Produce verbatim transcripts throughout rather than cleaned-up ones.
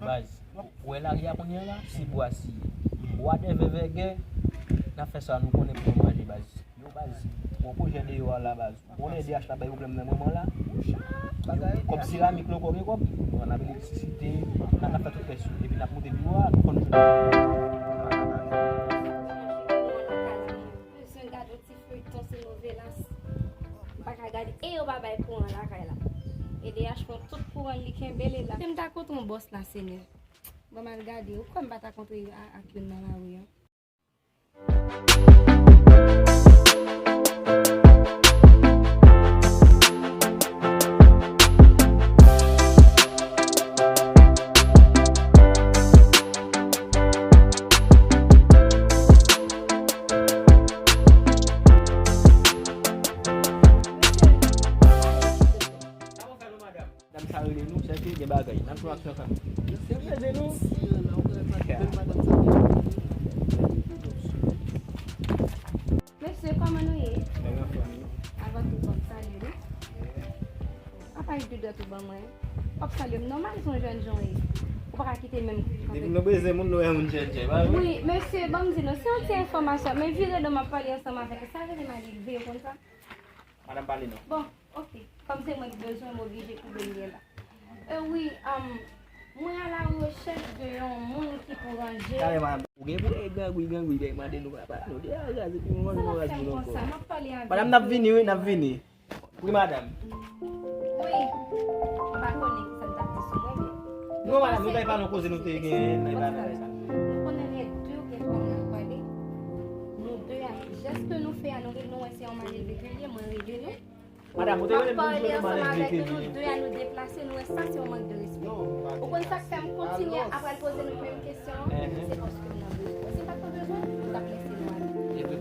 Baz, ou wè lari a kounye a la, se bwa si ye. Whatever vègè, n ap fè sa nou konnen pou nou manje, baz. Yo, baz, gon pwojè deyò a la, baz. Ou konnen D H la bay pwoblèm nan moman la. Kòb seramik la ankò gen kòb. Bon, n ap elektrisite, n ap fè tout kèsyon. Epi n ap moute biwo a, nou fò nou jwenn. Bezwen gade yon ti feyton, se novelas. M pa ka gade, e yo pa bay kouran lakay la. E D H pran tout kouran, li kenbe li la. Si m ta kontre yon bòs la, Senyè. Bon, m al gade, ou kwè m pa ta kontre a- ak youn nan lari a? Madanm sa rele nou, sèke gen bagay. N ap jwe aksyon sa. Mesye, kòman nou ye? Avan tou, fò m salye nou. Apa yon doudòt ou ban mwen? W ap salye m nòmal, se yon jèn jan w ye. Ou pa ka kite menm kanpe. Depi nou bezwen moun, nou wè moun jèn jan, pa vre? Wi, mesye, ban m di nou, se yon ti enfòmasyon, men vire do m ap pale ansanm avèk ou, sa rele malelve, ou konn sa? Madanm, pale non. Bon, ok. Kòm se mwen ki bezwen, m oblije koube m gen la. E wi, um, mwen a la rechèch de yon moun ki pou ranje. Talè, madanm, ou gen pou e grangwi, grangwi, dèyè mande nou papa. Nou deja raz, epi nou mande nou raz moun ankò. Madanm, n ap vini, wi, n ap vini. Wi, madanm. Wi. M pa konnen ki sa m t ap di sou mwen, men. Non, madanm, nou t ap pale yon koze nou te gen nan bagay sa. Nou konnen lè de gen kòm n ap pale. Nou de a, jès ke nou fè a, nou, nou wè se yon malelve ke l ye, mwen rele nou. Madanm, ou te rele m pou m jwe nan malelve ke l ye. Nou de a, nou deplase, nou wè sa se yon mank de respè. Ou konn sa k fè m kontinye ap al poze nou menm kesyon an? Se paske m nan bezwen. Si m pa t nan bezwen, m t ap lese nou ale.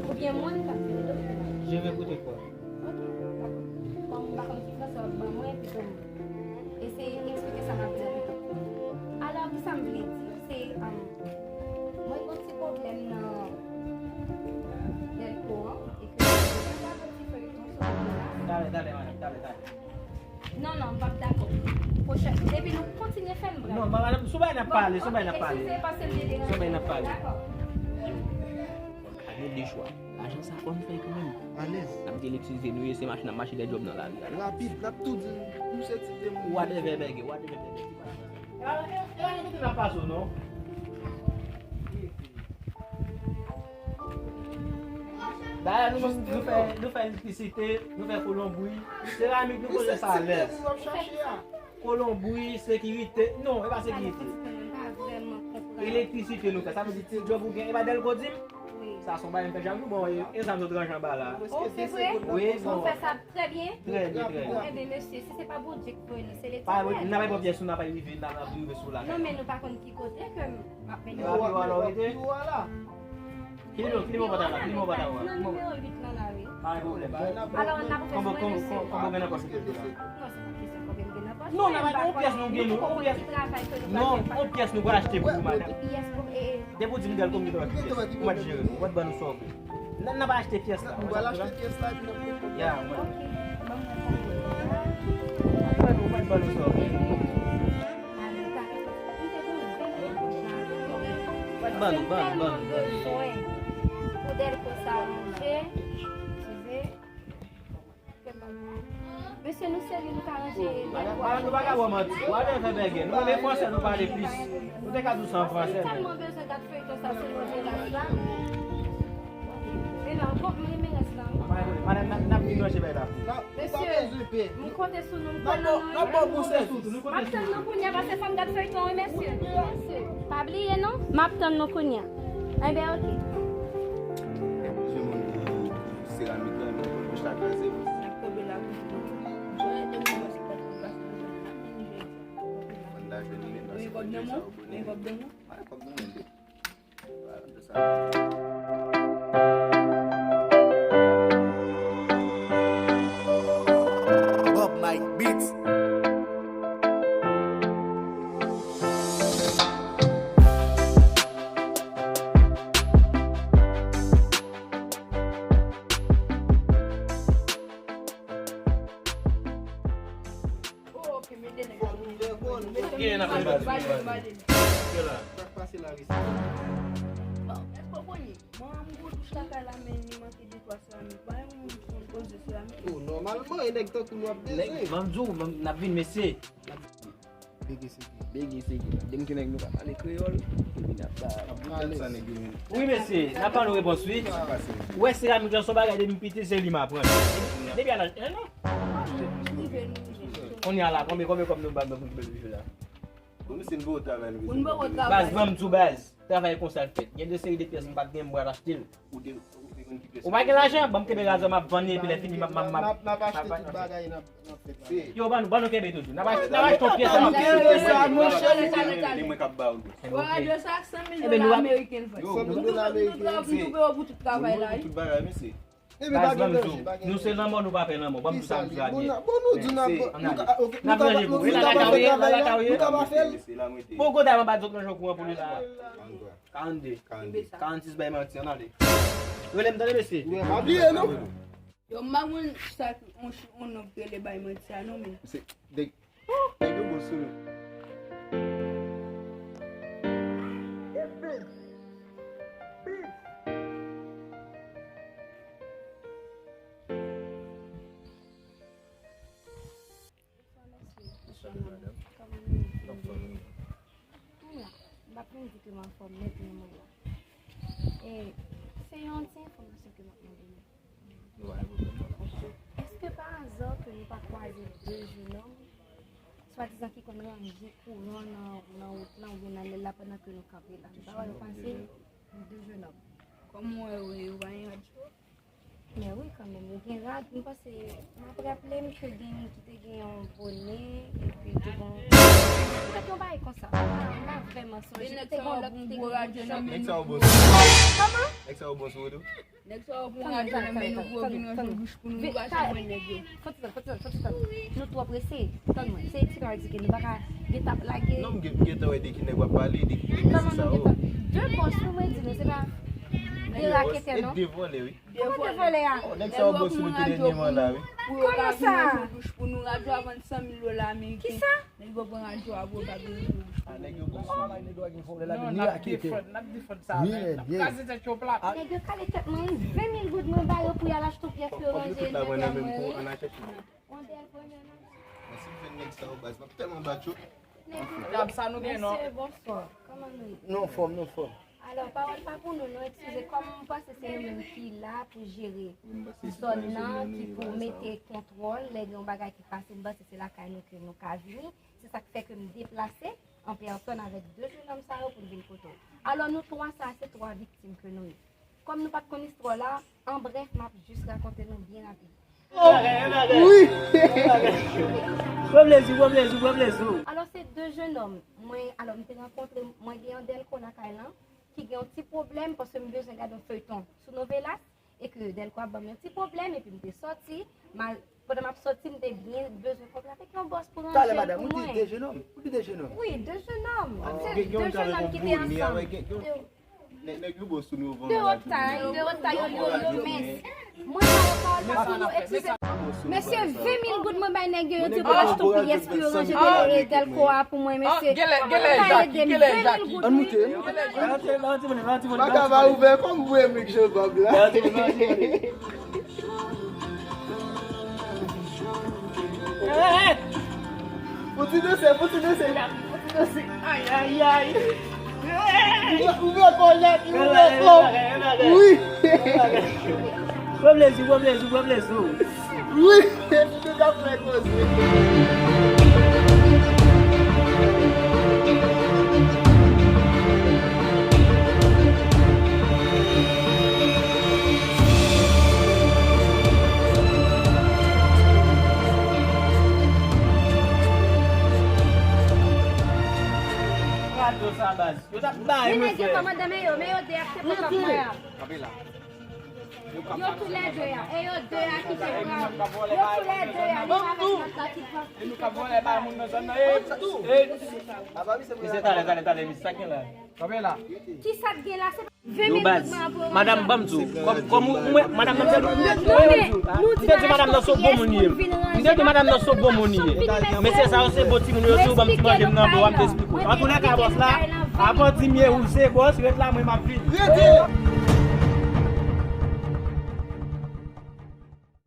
Oubyen mwen, m t ap vini do m te la. Je vais écouter quoi? Ok, dakò. Kòm m pa konn ki fransè w ap ban mwen, pito m eseye eksplike sa m ap di an pito. Alò, ki sa m vle di? Se, um, mwen gen yon ti pwoblèm nan Dèlko an, e ke mwen pa fè ti feyton sou kote la. Talè, talè, madanm, talè, talè. Non, non, m p ap dakò. Pwochèn, depi nou kontinye fè m pran. Non, madanm, sou bagay n ap pale, sou bagay n ap pale. Ok, eskize, paske m te deranje. Sou bagay n ap pale. Dakò. Pa gen de chwa. Lajan sa fò n fè kanmenm. Alèz. N ap di elektrisite nou ye, se mache n ap mache dèyè djòb nan lari a. Rapid, n ap tou di nou se tip de moun. Whatever, bègè, whatever, bègè. E pa, e pa, e pa nan kote n ap pase w non. Dayè, nou menm, nou fè, nou fè elektrisite, nou fè kolonbri, seramik, nou konnen sa alèz. Kolonbri, sekirite, non, e pa sekirite. Elektrisite nou fè, sa vle di ti djòb ou gen, e pa Dèlko di m? Sa se yon bagay m fè chak jou, bon, e, e zam yo t ranje anba la. Oh, se vre? Wi, bon. Ou fè sa trè byen? Trè byen, trè byen. Enben, mesye, si se pa Bondye ki voye nou, se Letènèl. Pa vre, n ap pran pyès nou, n ap rive, n ap rive sou la. Non, men nou pa konn ki kote ke m ap mennen nou. Biwo a la, w rete? Ki nimewo, ki nimewo pòtab la? Ki nimewo pòtab la? Nan nimewo uit lan la, wi. Pa gen pwoblèm. Alò, n ap fè sou mwen, mesye. Konbyen, konbyen, konbyen nan pòch ou te la? Non, se pa kesyon konbyen m gen nan pòch mwen, m pa konnen ki travay ke nou pral fè. Non, yon pyès nou pral achte pou ou, madanm. Pyès pou, e, e. Depi w di m Dèlko, m gen dwa achte pyès. Ou mèt jere nou. Ou mèt ban nou sa w vle. N, n ap achte pyès la. Nou pral achte pyès la, epi n ap... Ya, mwen. Ok, ban mwen sa w vle. Ou mèt ban nou, ou mèt ban nou sa w vle. Mwen te gen yon bèl ekòl la. Mwen te tèlman bezwen pou Dèlko sa ranje. Eskize. Mesye, nou serye, nou ka ranje. Madanm, nou pa ka ba w manti. Whatever, bègè. Nou renmen fransè, nou pale plis. Nou te ka di w sa an fransè. Mwen tèlman bezwen gad feyton sa sou novelas la. E la, bon, mwen renmen rès la. Madanm, n ap, n ap vin ranje bagay la pou ou. Mesye, m konte sou nou, m kwè nan nou. M ap tann nou kounye a, paske fò m gad feyton, wi, mesye. Pa bliye, non. M ap tann nou kounye a. Enben, ok. Seramik lan, men pou chita kraze. N ap kenbe la pou nou. Jodi a, demen, mwen se pèp mwen pase nan zòn nan, vini jodi a. Mwen ta jwenn li, men pa se kote sa, abone. Mwen kòb nan mwen. Bob Mike Beats. Gen nan fè bal. Sa k pase la, mesye? Bon, èske w konnen? Mwen, m gwo douch lakay la, men li manke de twa seramik. Ba yon moun ki konn poze seramik. Oh, nòmalman, e nèg tankou nou ap bezwen. Nèg, m ap di w, n ap vin, mesye. Bege seke. Bege seke. Demen ki nèg nou ka pale kreyòl. Epi n ap ba. Ap bout tèt sa nèg yo menm. Wi, mesye, n ap ba nou repons, wi. Ou wè seramik lan se yon bagay depi m piti, se li m aprann. Depi a laj en an. Kounye a la, konbyen, konbyen kòb nou ba nou pou nou rive la? Bon, nou se nouvo travay nou bezwen. Baz, ban m di w, baz. Travay konsa l fèt. Gen de seri de pyès m pa t gen, m pral achte l. Ou te, ou te konn ki pyès. Ou pa gen lajan, ban m kenbe lajan, m ap vann li, epi lè fini, m ap, m ap, m ap. N ap, n ap achte tout bagay, n ap, n ap fè travay. Yo, ban nou, ban nou kenbe toujou. N ap achte, n ap achte yon pyès, n ap. Ban nou kenbe sa, monchè. Se mwen k ap ba w. Bon, radyo sa, san mil dola ameriken l vann. San mil dola ameriken. Nou peye w pou tout travay la, wi. Tout bagay, mesye. Epi pa gen danje, pa gen danje. Nou se lanmò, nou pa pè lanmò. Ban m di sa, m di sa byen. Bon, nou di n ap, nou ka, ok, nou ka pa fè travay la, nou ka pa fè l. Bon, kote a anba zòt manje kouran pou nou la? Karannde. Karannde. Karannsis bay manti, ann ale. Rele m tande, mesye. Ou pa bliye, non? Yo, m pa konn sa yon, yon nonm rele bay manti a, non, men. Nèg yo bon sou nou. Bonsoir, madame. Bonsoir, madame. Kòman nou ye? Anfòm, wi. Mwen la, m pa t menm di ke m anfòm nèt, men mwen la. E, se yon ti enfòmasyon ke m ap mande nou. Nou pa gen pwoblèm, non. Èske pa aza ke nou pa kwaze de jennonm, swadizan ki konn ranje kouran nan, nan wout lan oubyen nan lèl la pandan ke nou kanpe la? Nou pa wè yo pase? De jennonm. Kòm ou wè yo, yo pa gen rad cho? Men wi, kanmenm, yo gen rad. M panse, m ap raple m ke gen youn ki te gen yon bonè, epi te gen yon, petèt yon bagay konsa. M pa, m pa vrèman sonje. Te gen yon lòt ki te gen yon gwo rad cho. Nèg sa yo bon sou ou. Kòman? Nèg sa yo bon sou ou tou. Nèg sa yo pran radyo nan men nou pou yo vin ranje bouch pou nou, nou pa janm wè nèg yo. Fò ti tann, fò ti tann, fò ti tann. Nou twò prese. Tann mwen. Se Ti Kal di ke nou pa ka gentan ap lage. Non, m gen, m gentan wè de ki nèg w ap pale, de ki nèg sa yo. Kòman nou gentan? De bòs wi, mwen di nou, se pa de raketè, non. E de vòlè, wi. Kòman de vòlè a? Oh, nèg sa yo bon sou nou tou dènyèman la, wi. Kòman sa? Pou yo ka vin ranje bouch pou nou, radyo a vann san mil dola ameriken. Kisa? Nèg yo pran radyo a pou yo ka vin ranje bouch pou nou. Ah, nèg yo bon sou nou. Non, n ap defann, n ap defann sa, men n ap kraze tèt yo plat. Nèg yo kale tèt mwen, ven mil goud mwen ba yo pou y al achte yon pyès pou yo ranje, nèg la mwen. Yon dèl premye nan. Men si m fè nèg sa yo baz, m ap tèlman bat yo. Gad sa nou gen, non. Mesye, bonswa. Kòman nou ye? Nou anfòm, nou anfòm. Alò, pawòl pa pou nou, non, eskize, kòm m panse se nou menm ki la pou jere zòn nan, ki pou mete kontwòl, lè gen yon bagay ki pase, m panse se lakay nou ke nou ka vini. Se sa k fè ke m deplase an pèsòn avèk de jennonm sa yo pou n vin kote w. Alò, nou twa sa, se twa viktim ke nou ye. Kòm nou pa t konn istwa la, an brèf, m ap jis rakonte nou byen rapid. Wi! Pran plezi, pran plezi, pran plezi. Alò, se de jennonm. Mwen, alò, m te rankontre, mwen gen yon dèlko lakay lan, ki gen yon ti pwoblèm, paske m bezwen gade yon feyton sou Novelas, e ke dèlko ap ban m yon ti pwoblèm, epi m te sòti, m al, pandan m ap sòti, m te byen bezwen kontre avèk yon bòs pou ranje l pou mwen. Talè, madanm, ou di de jennonm? Ou di de jennonm? Wi, de jennonm. Se de jennonm ki te ansanm. Nèg, nèg yo bon sou nou, yo vann nou radyo. De wòt tay, de wòt tay, yo, yo, yo mens. Mwen pa wè pawòl pa pou nou, eskize. Mesye, ven mil goud mwen bay nèg yo, yo di pou yo achte yon pyès pou yo ranje dèl-, dèlko a pou mwen, mesye. Mwen pa ede m, ven mil goud. Ann moute, ann moute. Pa ka va ouvè kòm bouye mik Jewòv la. Fouti danse, fouti danse. Fouti danse. Ay, ay, ay. Ouvè, ouvè kò, Jackie, ouvè kò. Wi. Pran plezi, pran plezi, pran plezi. Wi. Nou ka fè koze. Radyo sa baz. Yo t ap bay, men nèg yo kòmandan, men yo, men yo de ap te pran kòb mwen an. Kanpe la. Yo toulède a, e yo de a ki te pran. Yo toulède a, li avèk lòt la ki pran. E nou k ap vòlè bay moun nan zòn nan, e, e. Mesye, talè, talè, talè, mesye, sa k gen la? Kanpe la. Kisa k gen la? Se pa ven mil goud mwen an pou yo manje. Madanm, ban m di w, kòm, kòm ou, mwen, madanm nan, m te di, m te di madanm nan se yon bon moun li ye. M te di madanm nan se yon bon moun li ye. Mesye sa yo se bon timoun yo, si w ban m ti manje m nan bò a, m te esplike w. Antoulèka, bòs la, Avan di m ye ou se bòs, ret la mwen m ap vini. Rete!